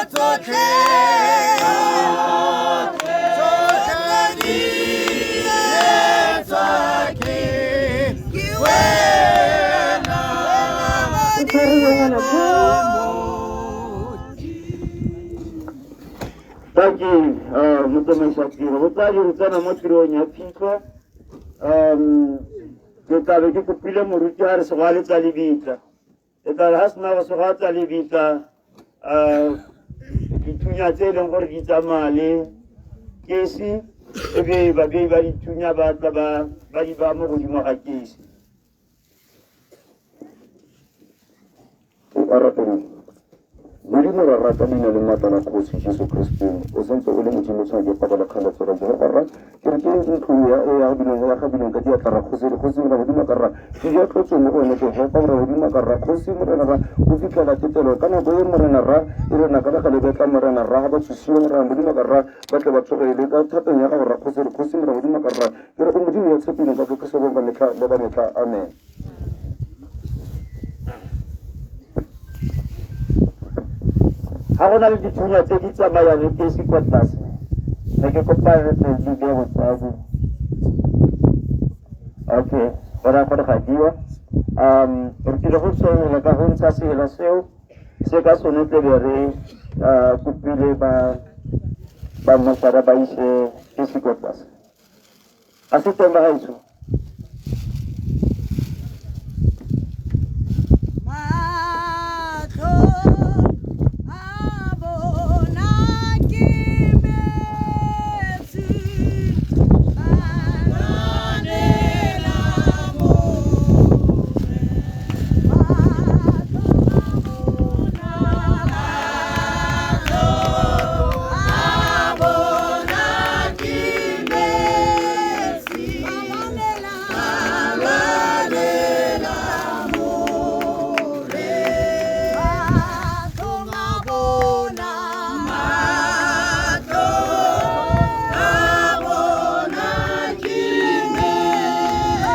Tsotlhe tsotlhe di etswa ke wena. Thank you, motsamaisa tiro. Botsadi, re tsena mo tirong ya phitlho. Ke tlabe ke kopile moruti a re segwa letsa lebitla. E tla re ha sena go segwa tsa lebitla, dithunya tse e leng gore di tsamaya le kesi, e be babei ba dithunya ba tla ba di ba mo godimo ga kesi. O arapeng. Modimo ra rata leina le maatla la Kgosi Jesu Kriste. O santse o le Modimo o tshwana ke paka le kgale tsora Jehova rra. Ke re ke ntlo ya e ya bileng ya ga bileng ka diatla ra Kgosi re Kgosi morena Modimo ka rra. Ke ja tlotso mo go wena Jehova morena Modimo ka rra Kgosi morena rra go fitlhela tetelo ka nako e morena rra e re naka le gale betla morena rra ga ba tsosiwa morena Modimo ka rra ba tle ba tsogele ka thatong ya gago rra Kgosi re Kgosi morena Modimo ka rra. Ke re o Modimo ya tshepileng ka Kriste ka metlha le ka metlha. Amen. Ga go na le dithunya tse di tsamayang le kesi kwa tlase, ne ke kopa re tle di be botsadi. Okay, go raya gore ga diwa. Re tlile go tshwanela ka go ntsha sela seo se ka sone tlebe re kopile ba mosara ba ise kesi kwa tlase. A se teng ba gaetsho? Matlho a bona ke metsi, ba lwanela more. Matlho a bona, matlho a bona ke metsi, ba lwanela, ba lwanela more. Matlho a bona, matlho a bona ke metsi, ba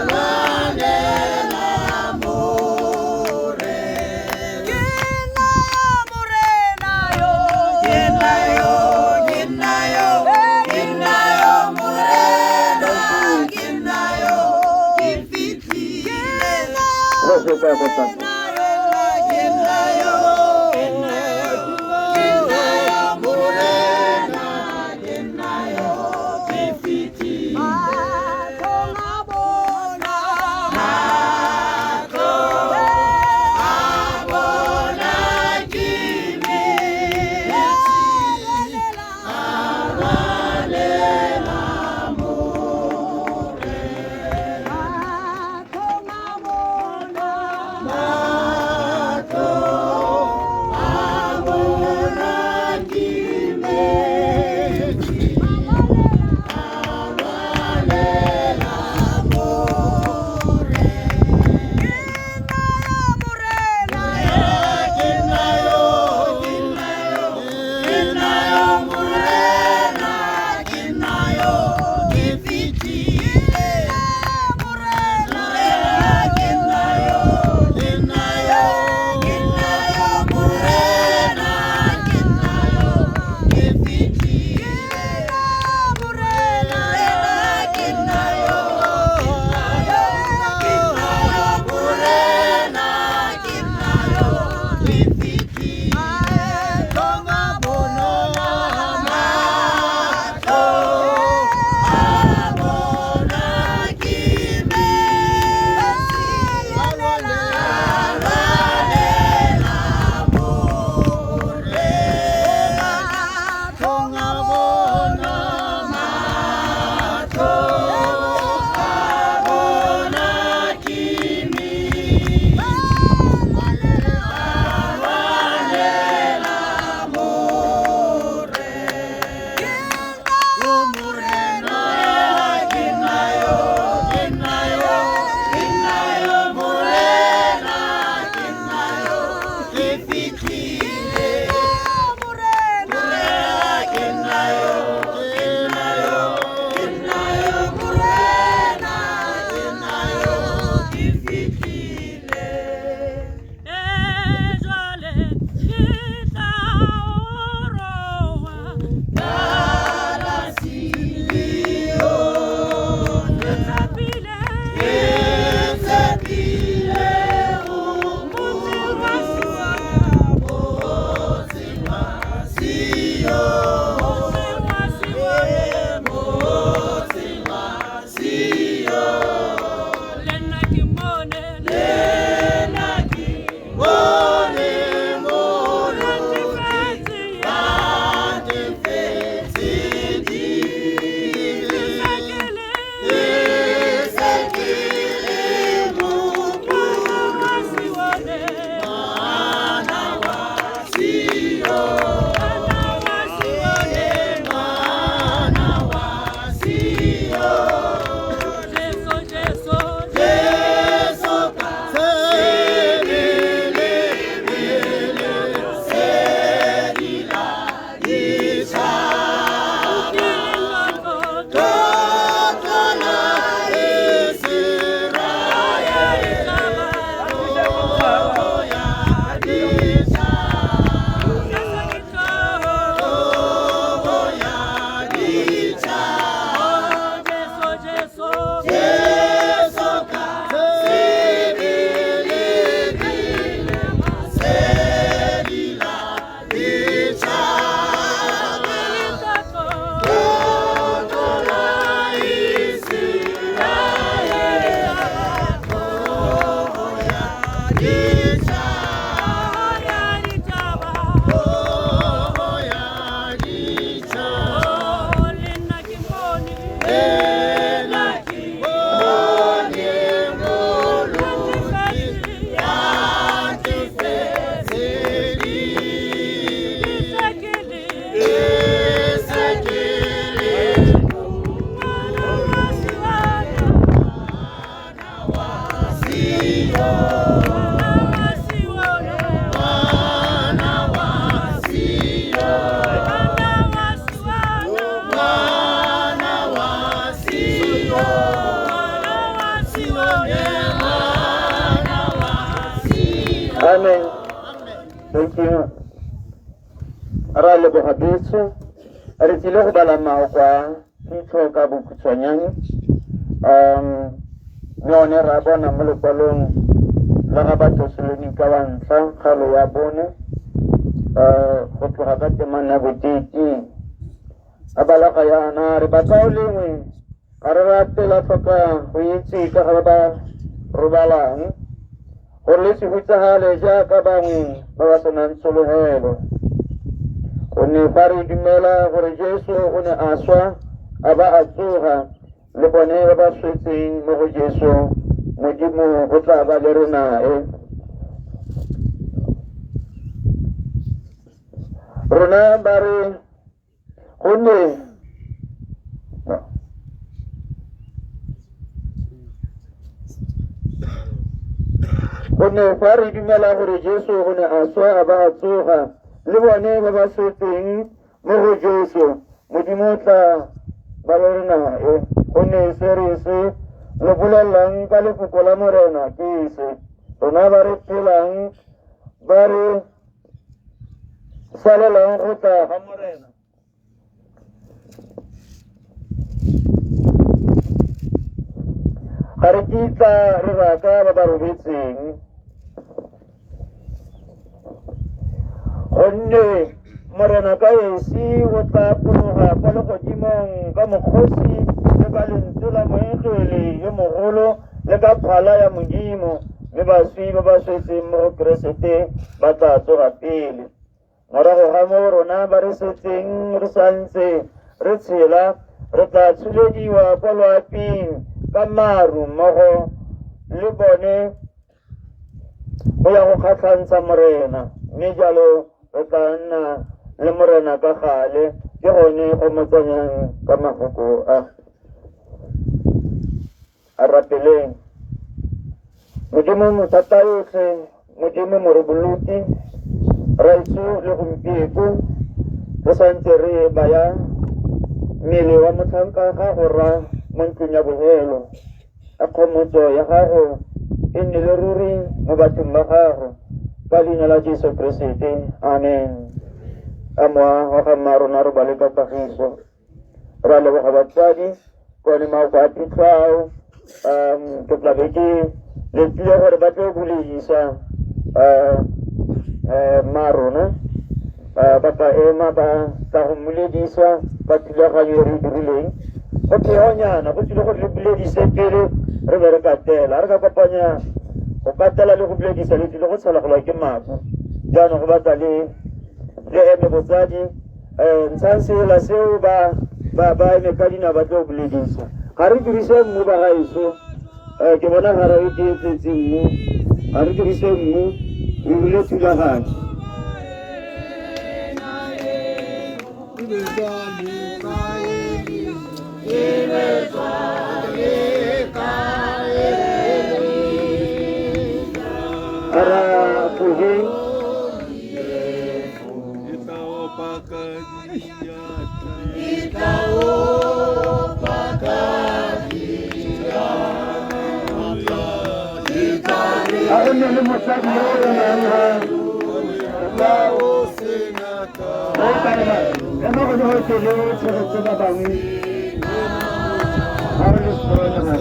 lwanela more. Ke nna yo Morena yo, ke nna yo, ke nna yo, ke nna yo Morena, ke nna yo, ke fitlhile. Re se ka kwa tlase. Ke nna yo, ke nna yo, ke nna yo Morena, ke nna yo, ke fitlhile. Matlho a bona, matlho a bona ke metsi, a lwanela more. Matlho a bona, Amen. Thank you. Ra leboga beso. Re tsile go bala mao kwa phitlho ka bokhutshwanyane. Mme one ra bona mo lekwalong la ga Bathesalonika wa ntlha kgalo ya bone go tloga ka temana ya bo-13. A bala ga yana re batla lengwe ga re rapela tlhoka go itse ka ga ba ba robalang gore le se hutsahale jaaka bangwe ba ba senang tshologelo. Gonne fa re dumela gore Jesu o ne a swa a ba a tsoga le bone ba ba swetseng mo go Jesu Modimo o tla ba le re nae. Rona ba re gonne gonne fa re dumela gore Jesu o ne a swa a ba a tsoga le bone ba ba swetseng mo go Jesu Modimo o tla ba le re nae. Gonne se re se lo bolelelang ka lefoko la Morena ke se rona ba re phelang ba re salelang go tla ga Morena. Ga re kitla re raka ba ba robetseng gonne Morena ka esi o tla fologa kwa legodimong ka mokgosi le ka lentswe la moengele yo mogolo le ka phala ya Modimo, mme baswi ba ba swetseng mo go Keresete ba tla tsoga pele. Morago ga moo rona ba re setseng re santse re tshela re tla tsholediwa kwa loaping ka maru mmogo le bone go ya go kgatlhantsha Morena, mme jalo re tla nna le Morena ka gale. Ke gone go mo tsenyang ka mafoko a. A rapeleng. Modimo mothata yotlhe, Modimo moreboloki, Raitso le gompieko re santse re baya mmele wa motlhanka gago rra mo ntlong ya bogelo. A kgomotso ya gago e nne le ruri mo bathong ba gago ka leina la Jesu Keresete. Amen. A mowa wa ga mma rona re bale ka kagiso. Ra leboga batsadi kone maoko a phitlho ao. Ke tla be ke letlile gore ba tlo bulegisa mma rona ba tla ema ba tla go mmuledisa ka thulaganyo e re e dirileng. Go pheonyana go tsile gore le buledise pele re be re katela. Re ka kopanya go katela le go buledisa le tlile go tshelagolwa ke mabu. Jaanong go batla le le eme botsadi ntshang sela seo ba ba ba eme ka dinao ba tlo buledisa. Ga re dirise mmu ba gaetsho. Ke bona ga re ke tletse mmu. Ga re dirise mmu re rile thulaganyo. Ara tlogeng. A go nne le mosadi yo o nang ga ema gone go tle le tshegetse ba bangwe ga re le sekolonyana.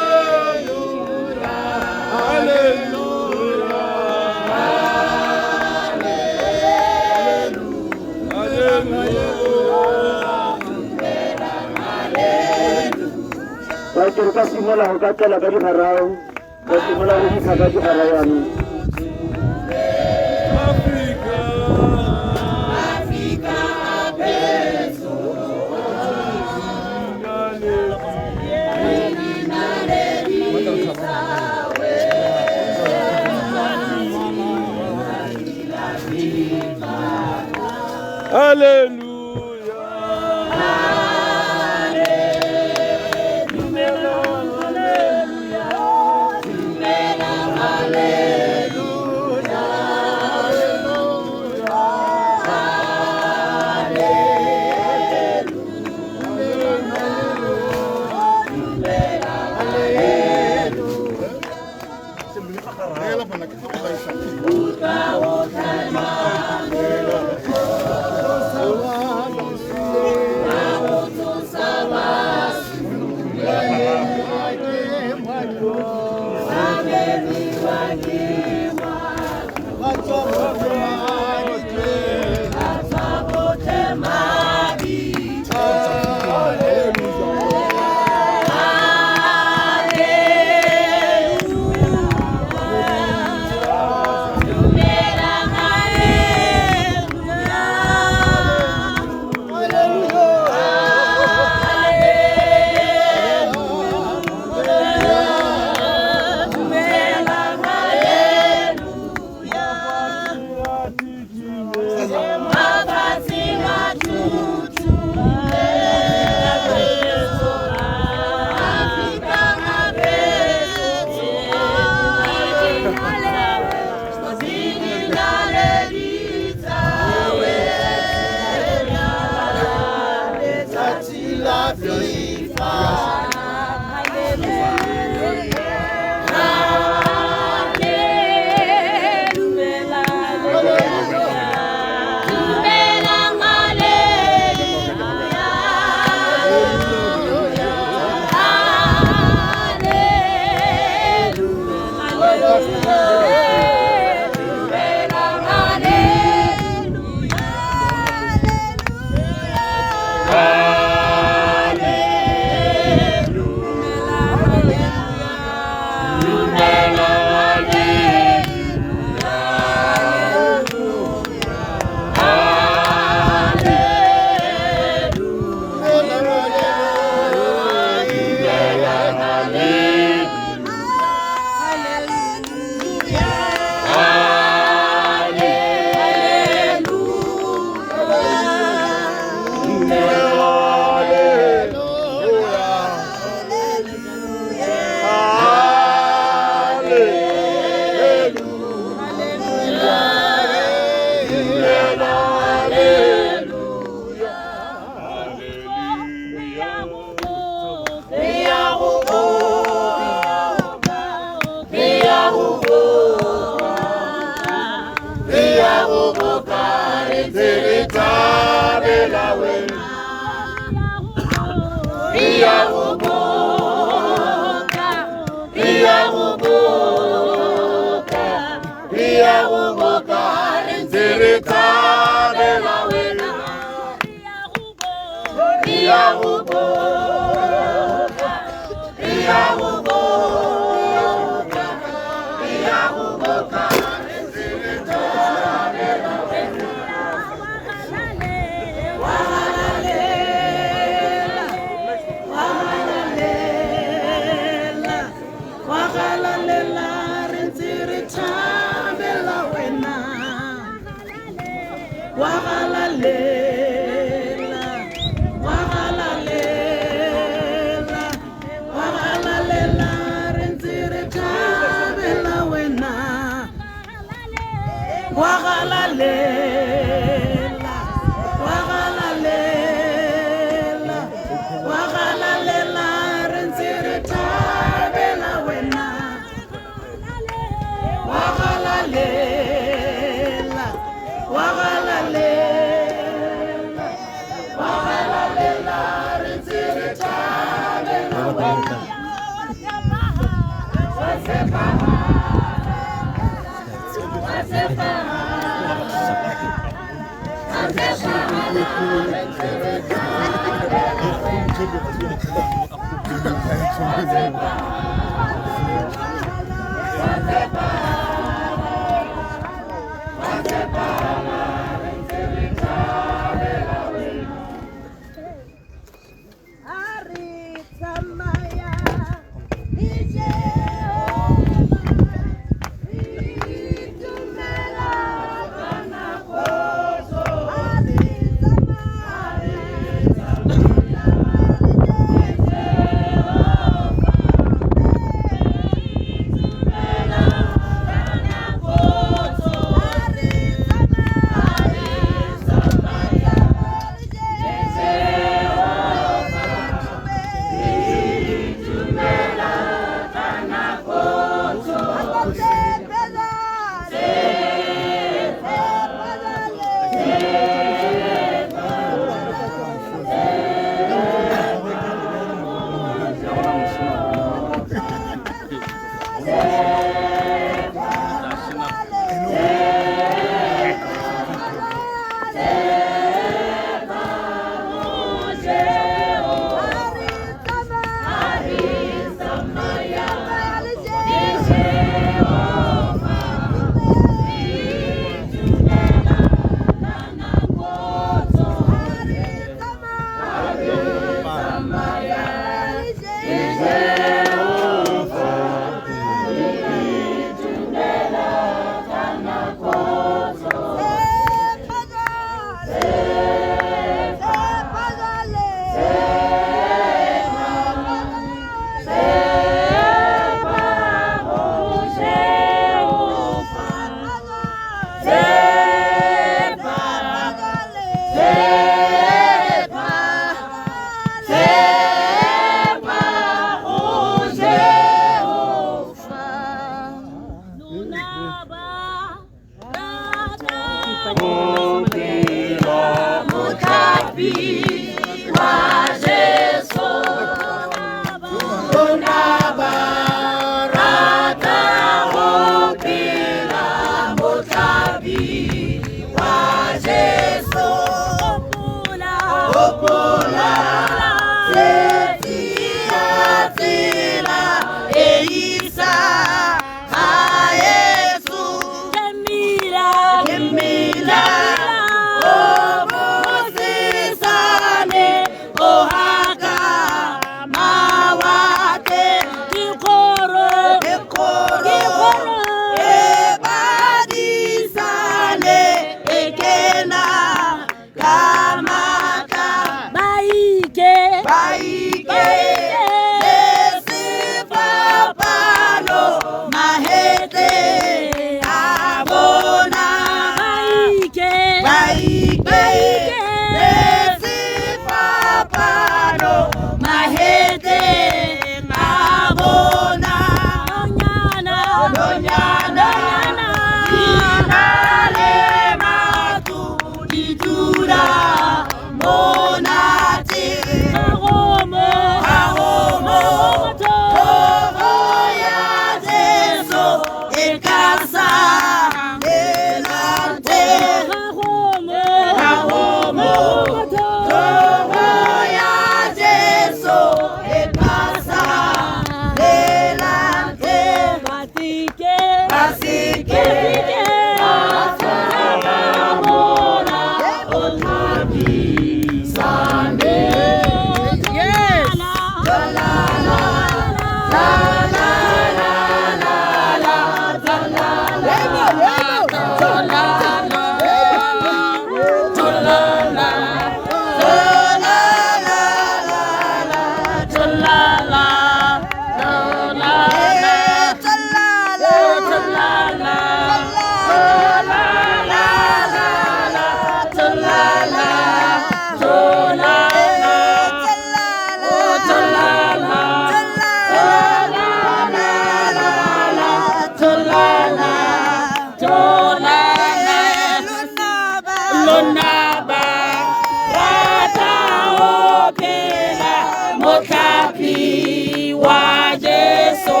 wa Jesu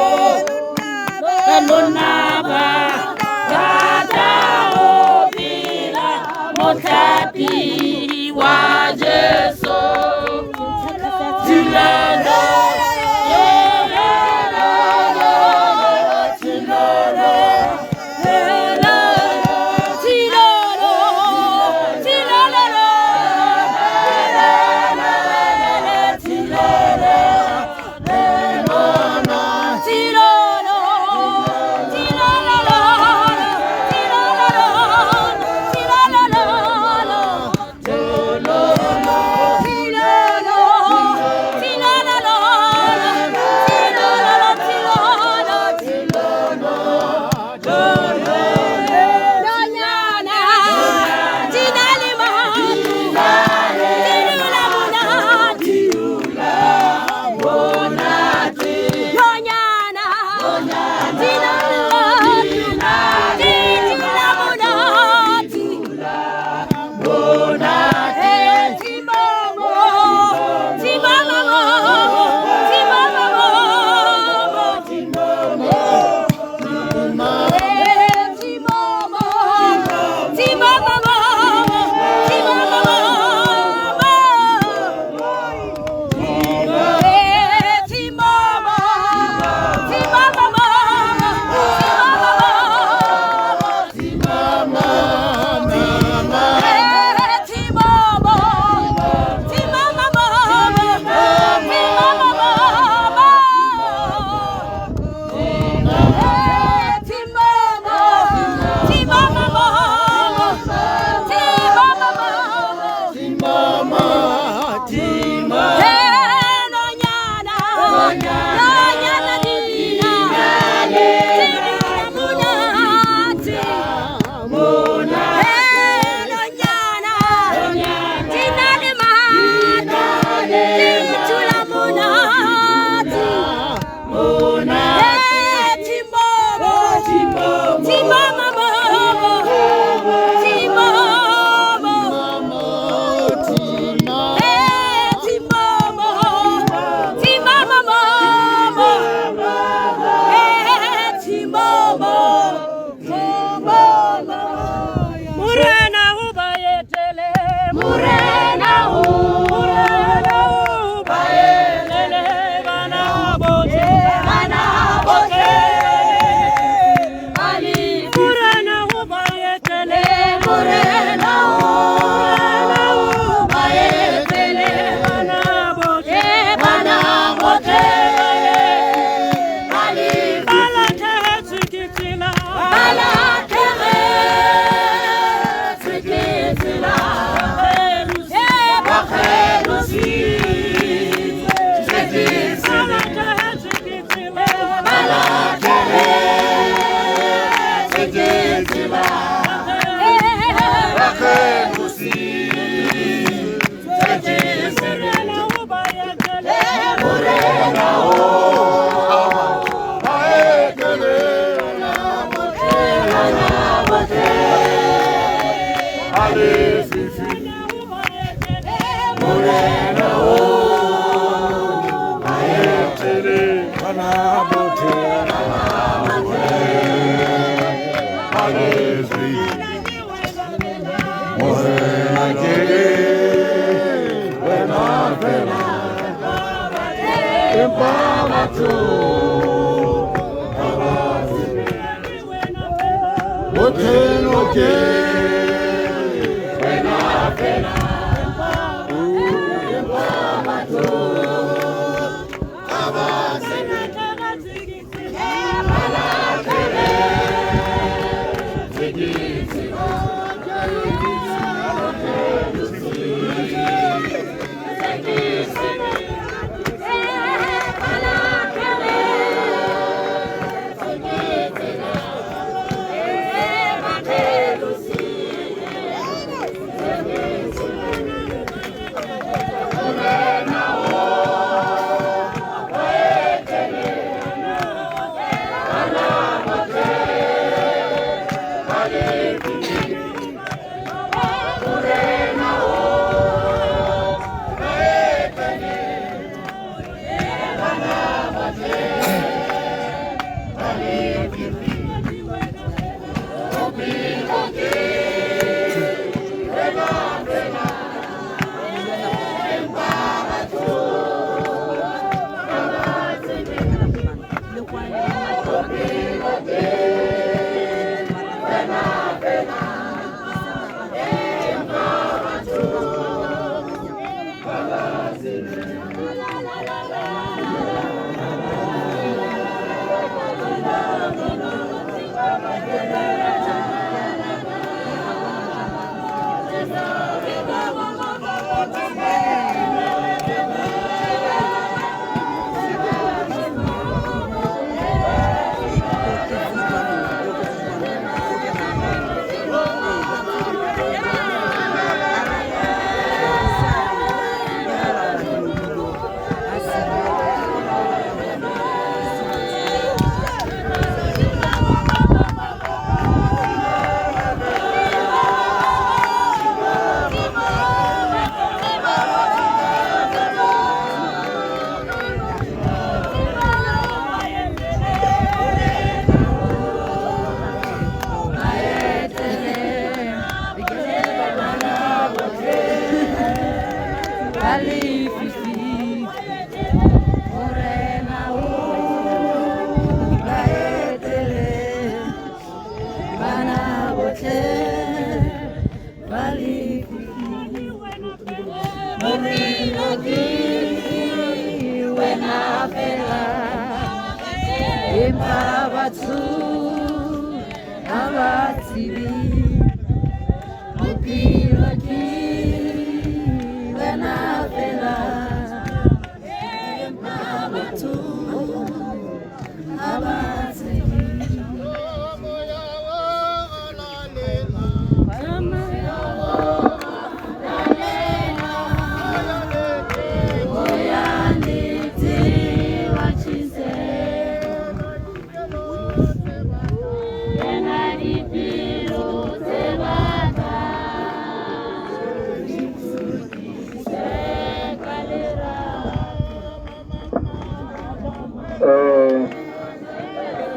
lona ba rata ho phela mohlapi wa Jesu Tilolo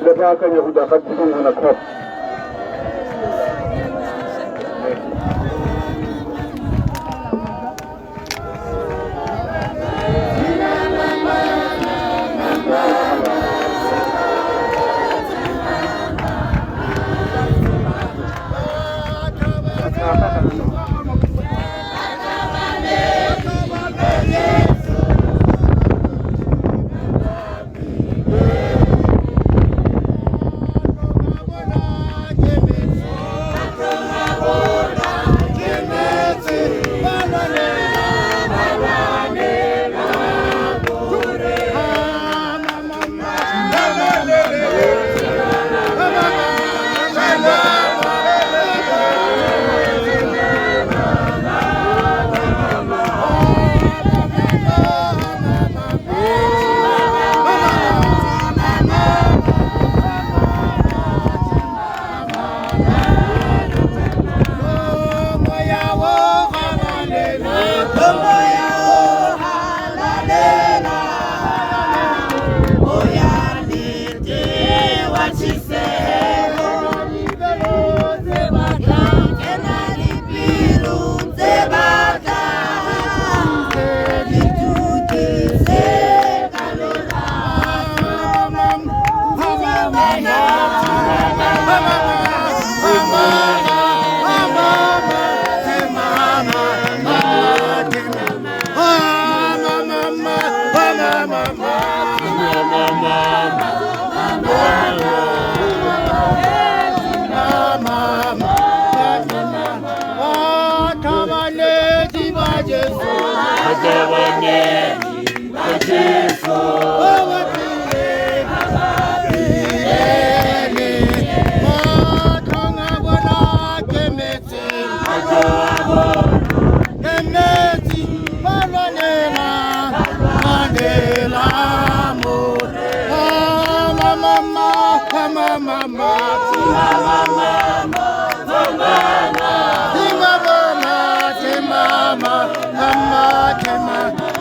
Le baakanya go ga tshingwana crop.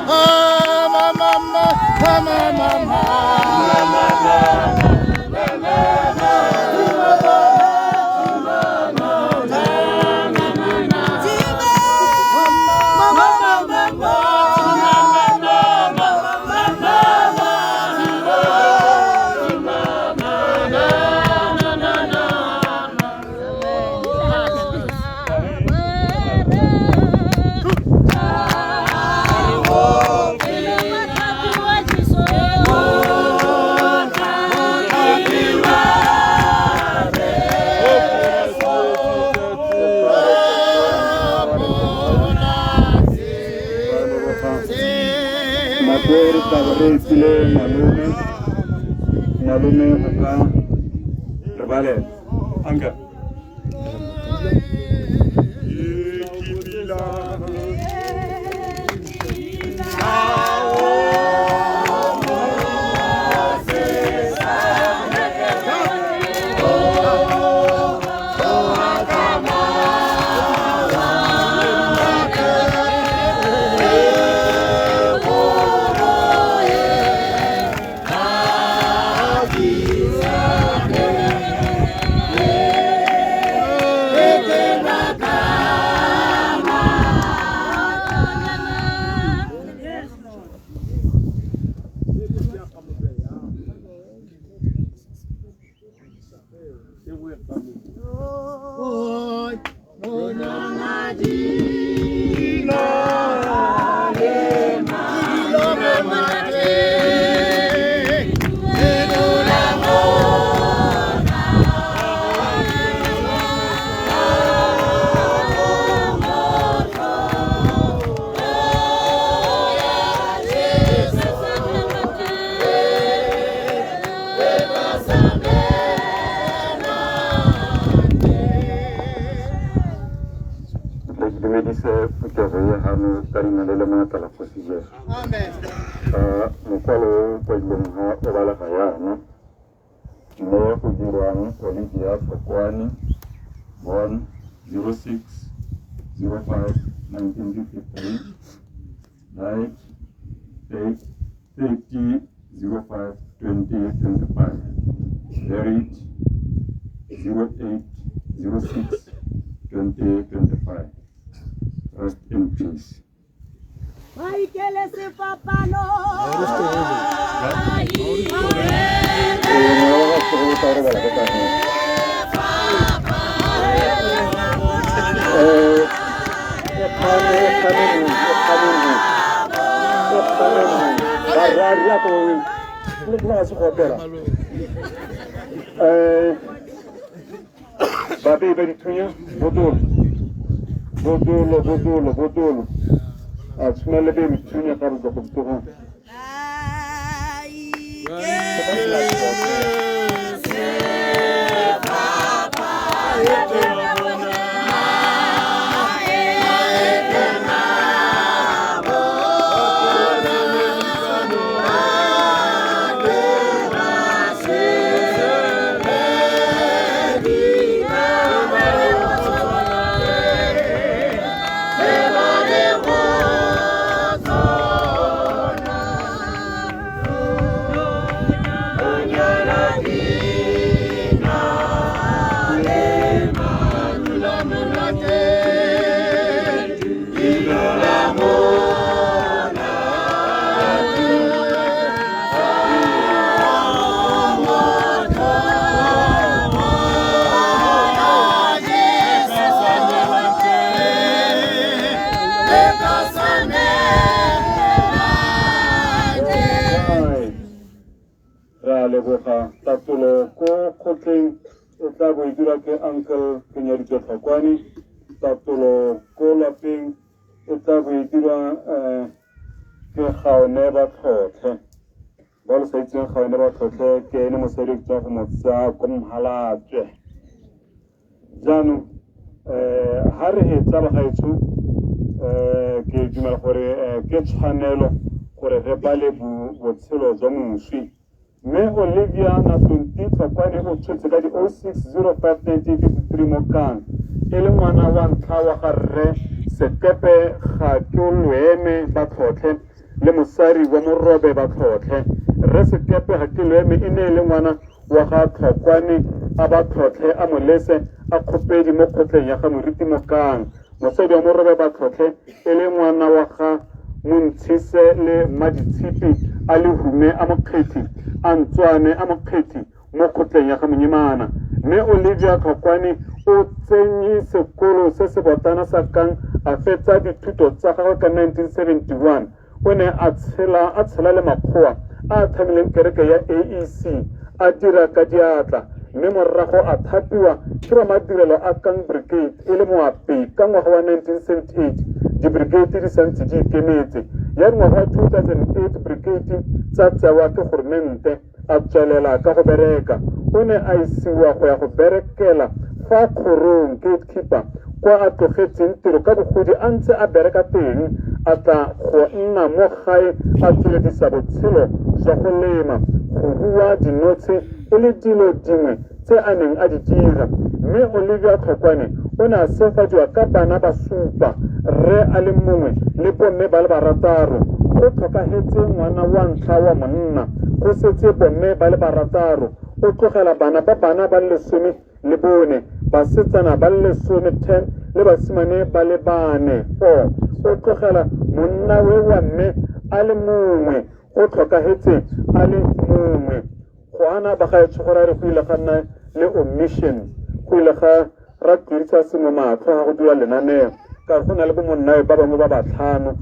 Mama, mama, mama, mama. Tla bo re epile malome, malome go ka re balela. Anka. Re dumedise phuthego ye gano ka leina le le maatla la Kgosi Jesu. Mokwalo o o kwadilweng ga o balega jaana, mme go dirwang Olivia Tlhokwane, born 06 05 1953, died 30 05 2025, buried 08 06 2025. Rest in peace. Ba ikele sefapano. Ee, mowa wa sekolo sa robala ko tageng. E kgame, e kgame mmu, e kgame mmu, e kgame mmu. Ra ra ra ko le ga se go opela. Babei ba dithunya, botolo. Botolo, botolo, botolo. A tshwana le be dithunya ga re tswa go tsoga. Right. Re a leboga tatolo ko kgotleng e tla bo e dira ke Uncle Kenyaditswe Tlhokwane. Tatolo ko lapeng e tla bo e dira ke Gaone ba Tlhotlhe. Ba le sa itseng Gaone ba Tlhotlhe ke ene mosadi o ke tswa go mo tsaya ko Mhalatswe. Jaanong ha re hetsa bagaetsho, ke dumela gore ke tshwanelo gore re bale botshelo jwa moswi. Mme Olivia Nasunti Tlhokwane o tshotse ka di 06 05 1953 mo Kang, e le ngwana wa ntlha wa ga rre Sekepe Gakeolweme ba Tlhotlhe le mosadi wa Morobe ba Tlhotlhe. Rre Sekepe Gakeolweme e ne e le ngwana wa ga Tlhokwane a ba Tlhotlhe a Molese a Kgopedi mo kgotleng ya ga Moriti mo Kang. Mosadi wa Morobe ba Tlhotlhe e le ngwana wa ga Montshise le Maditshipi a Lehume a Mokgethi a Ntswane a Mokgethi mo kgotleng ya ga Monyemana. Mme Olivia Tlhokwane o tsenye sekolo se se botlana sa Kang a fetsa dithuto tsa gagwe ka 1971. O ne a tshela a tshela le makgowa a a tlhamileng kereke ya AEC a dira ka diatla, mme morago a thapiwa ke ba madirelo a Kang Brigade e le moapei ka ngwaga wa 1978 dibrigade di santse di ikemetse. Ya ngwaga wa 2008 brigade tsa tsewa ke goromente, a tswelela ka go bereka. O ne a isiwa go ya go berekela fa kgorong, gatekeeper, kwa a tlogetseng tiro ka bogodi a ntse a bereka teng, a tla go nna mo gae a tsweledisa botshelo jwa go lema, go rua dinotshe e le dilo dingwe tse a neng a di dira. Mme Olivia Tlhokwane o ne a segofadiwa ka bana ba supa, rre a le mongwe le bomme ba le barataro. Go tlhokagetse ngwana wa ntlha wa monna, go setse bomme ba le barataro. O tlogela bana ba bana ba le 14, basetsana ba le lesome, 10, le basimane ba le bane, 4. O tlogela monnawe wa mme a le mongwe, go tlhokagetse a le mongwe. Go ana bagaetsho go ra re go ile ga nna le omission, go ile ga ra tlodisa sengwe matlho ga go dira lenaneo, ka go na le bo monnawe ba bangwe ba batlhano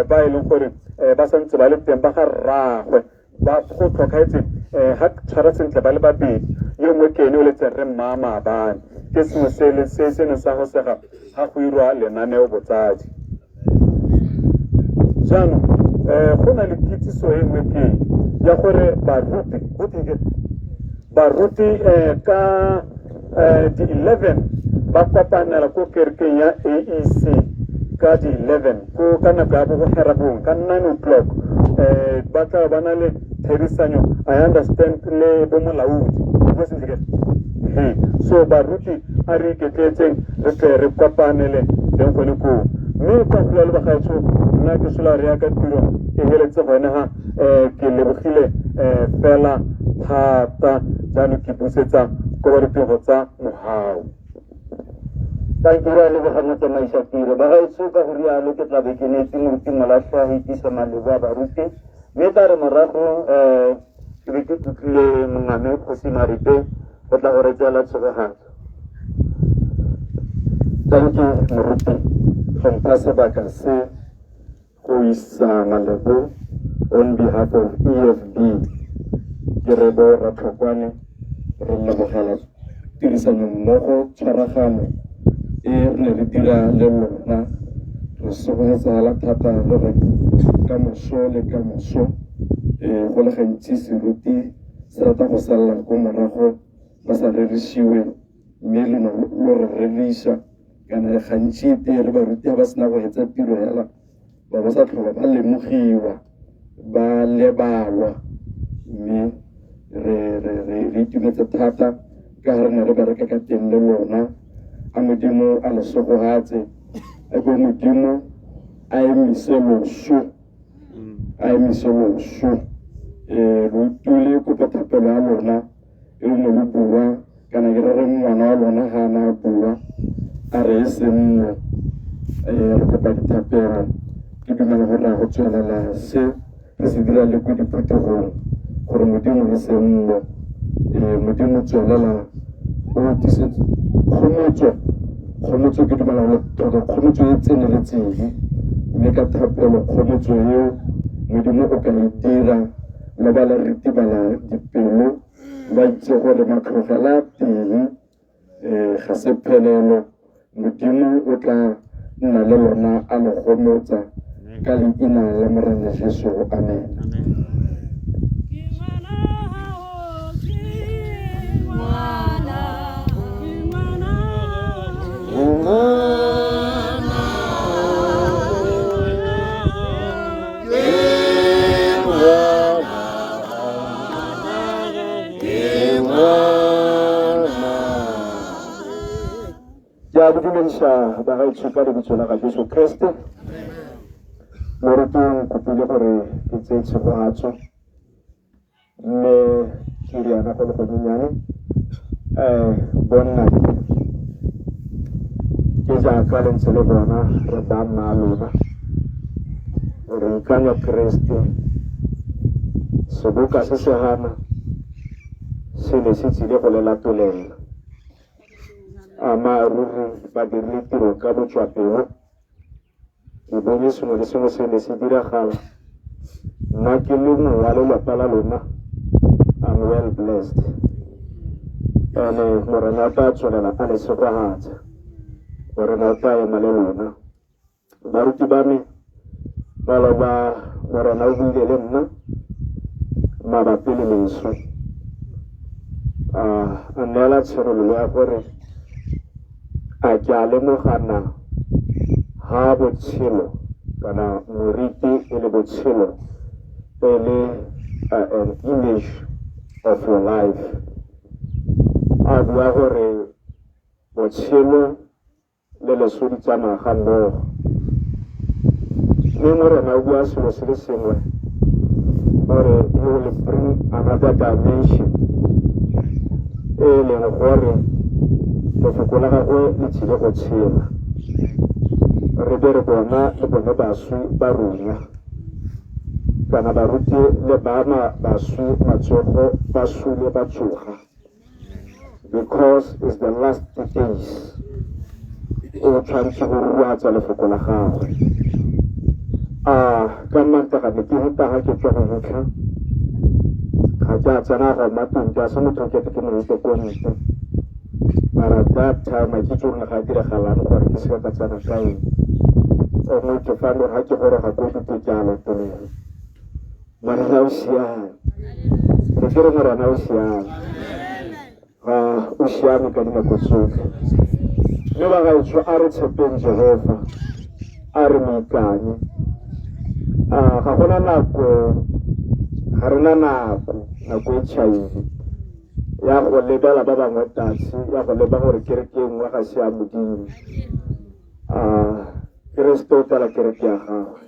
ba e leng gore ba santse ba le teng ba ga rraagwe, ba go tlhokagetse ga tshwara sentle ba le babedi, yo mongwe ke ene o letse rre mma maabane. Ke sengwe se le se se ne sa go sega ga go irwa lenaneo botsadi. Jaanong go na le kitsiso e nngwe ke ya gore baruti go ke baruti ka di 11 ba kopanela ko kerekeng ya AEC ka di 11 ko ka nako ya bo herabong ka 9 o'clock, ba tla ba na le therisanyo, I understand, le bo molaodi bo sentle ke. So baruti a re iketletseng re tle re kopanele teng gone koo. Mme ka go le bagaetsho, nna ke sola re ya ka tiro e heletse gone ha, ke lebogile fela thata. Jaanong ke busetsa ko ba dipego tsa mogau. Thank you, re a leboga motsamaisa tiro. Bagaetsho, ka go rialo ke tla be ke neetse moruti Molatlhwa a itisa malebo a baruti, mme tla re morago ke be ke tlotlile mongame Kgosi Maripe go tla go re tseela tshogogatso. Thank you moruti go mpha sebaka se go isa malebo on behalf of EFB. Ke re bo Ratlhokwane, re lebogela tirisano mmogo, tshwaragano e re ne re dira le lona. Re segogetse hela thata le re ka moso le ka moso, go le gantsi seruti se rata go salela ko morago ba sa rerisiwe, mme le no lo re rerisa. Kana gantsi te re baruti ga ba sena go hetsa tiro hela ba ba sa tlhola ba lemogiwa, ba lebalwa, mme re itumetse thata ka ga re ne re bereka ka teng le lona. A Modimo a le segogatse, a bo Modimo a emise loso, a emise loso. Lo utlwile kopo thapelo ya lona e le ne le bua, kana ke re re ngwana wa lona ga a na a bua a re e senno. Re kopa dithapelo. Ke dumela gore ra go tswelela se re se dira le ko diphuthegong gore Modimo e senno. Modimo tswelela o tlise kgomotso, kgomotso ke dumela gore tota kgomotso e tseneletseng, mme ka thapelo kgomotso eo Modimo o ka e dira le ba le ritibala dipelo, ba itse gore matlogela a teng, ga se phelelo. Modimo o tla nna le lona a le gomotsa ka leina la Morena Jesu, amen. Ke a dumedisa bagaetsho ka lebitso la ga Jesu Kriste. Moruti o nkopile gore ke tseye tshegogatso, mme ke riana go le gonyenyane. Bonna ke jaaka le ntse le bona re ba mma lona, re ikanya Kriste. Seboka se se gana se ne se tsile go le latolela. Ama ruri ba dirile tiro ka botswapelo. Ke bone sengwe le sengwe se ne se diragala. Nna ke le mongwe wa lelapa la lona, I'm well blessed. Ene Morena o tla tswelela a le segogatsa. Morena o tla ema le lona. Baruti ba me, Maloba Morena o buile le nna mabapi le leso, a neela tshenolo ya gore a ke a lemogana ha botshelo kana moriti e le botshelo e le an image of your life. A bua gore botshelo le leso di tsamaya ga mmogo, mme Morena o bua selo se le sengwe gore he will bring another dimension e e leng gore lefoko la gagwe le tsile go tshela, re be re bona le bone baswi ba rona kana baruti le bana baswi matsogo ba sule ba tsoga, because it's the last days. O tshwanetse go ruatsa lefoko la gagwe. A ka Mantaga ne ke hutaga ke tswa go hitlha, ga ke a tsena go matong ke a se motho ke ke mo ko ntle, mara that time a ke itse gore ga diragalang gore ke seka ka tsena ka eng. O motho fa le ga ke goroga ko dute ke a lotologa. Morena o siame, re ke re Morena o siame, ga o siame ka dinako tsotlhe. Mme ba gaetsho, a re tshepeng Jehova, a re mo ikanye. Ga gona nako, ga rena nako, nako e tšhaile ya go lebela ba bangwe tlase, ya go leba gore kereke e nngwe ga se ya Modimo. Keresete o tlela kereke ya gagwe.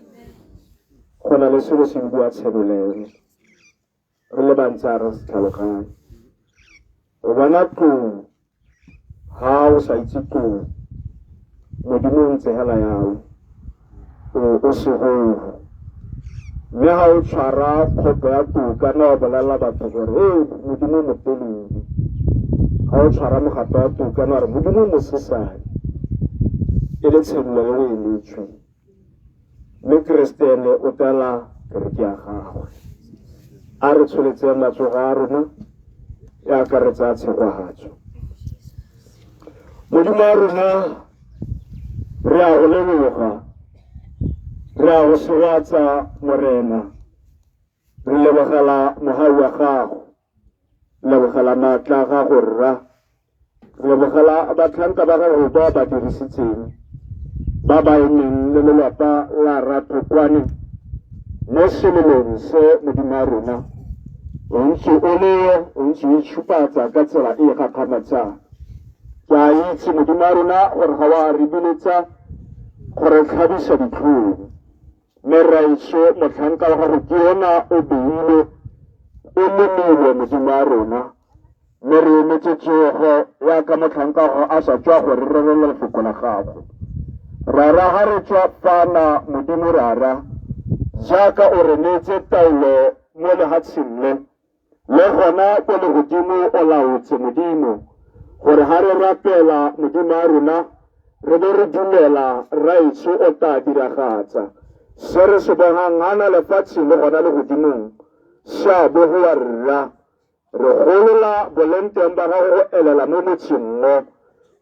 Go na le selo se bidiwa tshenolelo, re le bantsi a re se tlhaloganye. O bona tlou, ha o sa itse tlou, Modimo o ntse hela yalo, o segogo. Mme ha o tshwara kgopo ya tlou kana wa bolelela batho gore ee Modimo o motelele, ha o tshwara mogato wa tlou kana wa re Modimo o mosesane, e le tshenolo e o e neetsweng. Mme Keresete ene o tela kereke ya gagwe. A re tsholetseng matsogo a rona e akaretsa tshegogatso. Modimo wa rona, re a go leboga, re a go segoatsa Morena, re lebogela mogau wa gago, lebogela maatla a gago rra, re lebogela batlhanka ba gago ba ba dirisitseng, ba ba emeng le lelapa la Rathokwane mo selelong se. Modimo wa rona, o ntse o le, o ntse o itshupatsa ka tsela e e gakgamatsang. Ke a itse Modimo wa rona gore ga wa re biletsa gore tlhabisa ditlhong, mme rraetsho motlhanka wa gago ke ona o beile o lemilwe Modimo wa rona, mme re emetse tsogo yaka motlhanka wa gago a sa tswa go re rerela lefoko la gago. Rara, ga re tswa fana Modimo Rara, jaaka o re neetse taolo mo lehatsheng le, le gona ko legodimo o laotse Modimo gore ga re rapela Modimo wa rona re be re dumela, rraetsho o tla diragatsa se re se bongang gana lefatsheng le gona legodimong se a bogoa. Rra, re golola boleng teng ba gago go elela mo motseng mo.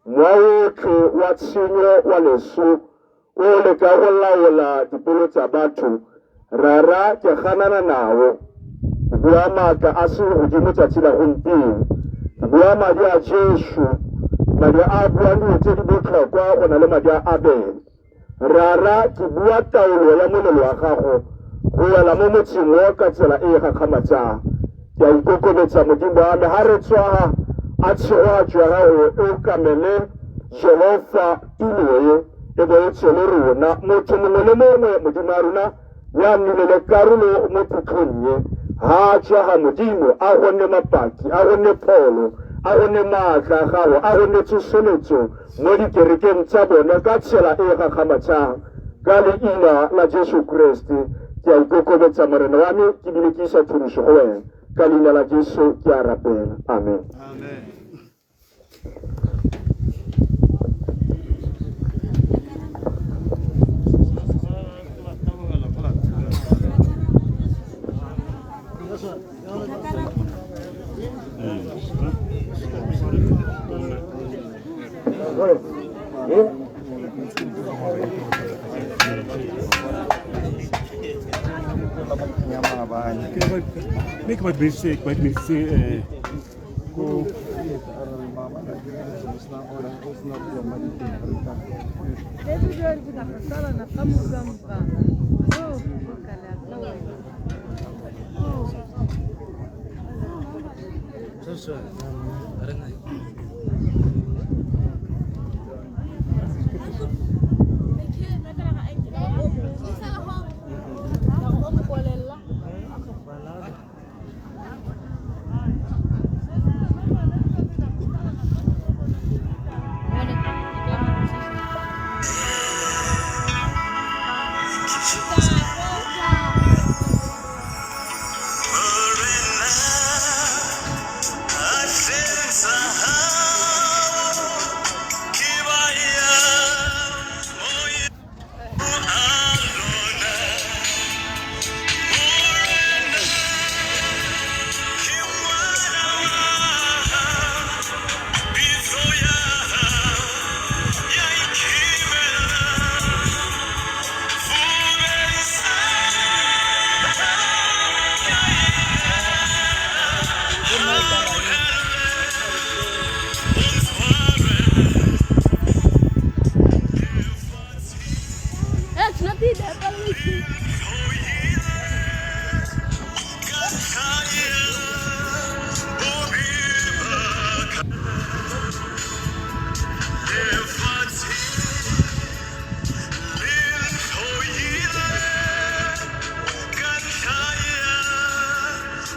Mowa otlhe wa tshenyo wa leso o leka go laola dipelo tsa batho, Rara, ke ganana nao. Ke bua maatla a selegodimo tsatsi la gompieno, ke bua madi a Jesu, madi a buang dilo tse di botlhokwa go na le madi a Abele. Rara, ke bua taolo ya molelo wa gago go wela mo motseng o ka tsela e e gakgamatsang. Ke a ikokobetsa Modimo wa me, ga re tswaga a tshegogatso ya gago e okamele Jehova tulo e e bo e tswe le rona, motho mongwe le mongwe Modimo wa rona ya nnile le karolo mo phitlhong ye. Ha a tswa ga Modimo, a gonne mapaki, a gonne pholo, a gonne maatla a gago, a gonne tsoseletso mo dikerekeng tsa bone ka tsela e e gakgamatsang. Ka leina la Jesu Kriste ke a ikokobetsa Morena wa me, ke bile ke isa thoriso go wena. Ka leina la Jesu ke a rapela, amen. Amen. Mme ke ba dumedise, ke ba dumedise ko It's not the